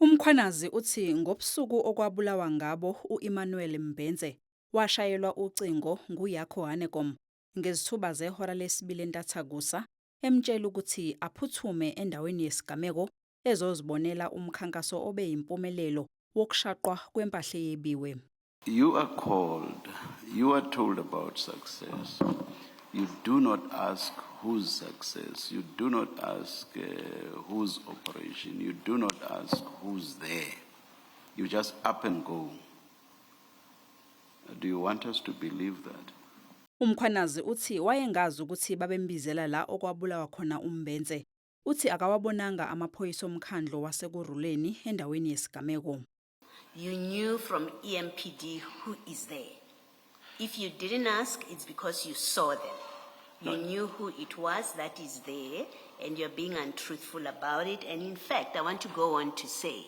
Umkhwanazi uthi ngobusuku okwabulawa ngabo uEmmanuel Mbenze washayelwa ucingo nguYakho Hanekom ngezithuba zehora lesibili entathakusa emtshela ukuthi aphuthume endaweni yesigameko ezozibonela umkhankaso obeyimpumelelo wokushaqwa kwempahla yebiwe. You are called, you are told about success. You do not ask whose success, you do not ask whose operation, you do not ask who's there. You just up and go. Do you want us to believe that? Umkhwanazi uthi wayengazi ukuthi babembizela la okwabulawa khona uMbenze. Uthi akawabonanga amaphoyisa omkhandlo wasekuruleni endaweni yesigameko. You knew from EMPD who is there. If you didn't ask, it's because you saw them. You knew who it was that is there, and you're being untruthful about it. And in fact, I want to go on to say,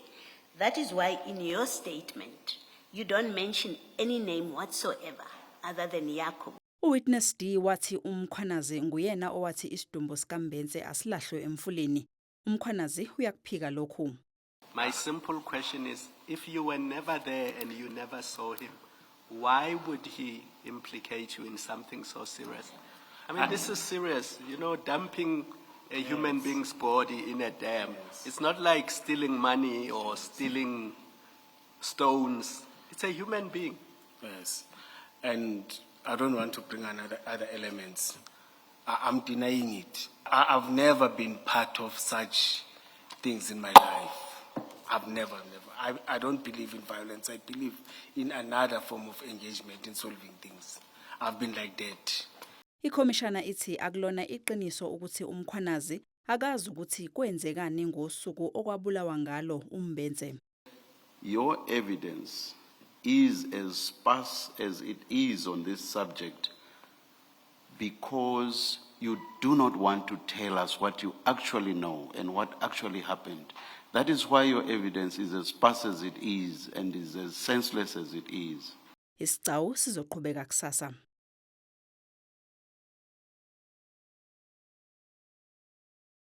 that is why in your statement, you don't mention any name whatsoever other than Yakho. Uwitness D wathi umkhwanazi nguyena owathi isidumbu sikaMbenze asilahlwe emfuleni. Umkhwanazi uyakuphika lokhu. My simple question is, if you were never there and you never saw him, why would he implicate you in something so serious? I mean, this is serious, you know, dumping a human being's body in a dam. It's not like stealing money or stealing stones. It's a human being. Yes, and I don't want to bring other elements. I'm denying it. I've never been part of such things in my life. I've never. I don't believe in violence. I believe in another form of engagement in solving things. I've been like that. Ikhomishana ithi akulona iqiniso ukuthi umkhwanazi akazi ukuthi kwenzekani ngosuku okwabulawa ngalo uMbenze. Your evidence is as sparse as it is on this subject because you do not want to tell us what you actually know and what actually happened. That is why your evidence is as sparse as it is and is as senseless as it is. Isicau sizoqhubeka kusasa.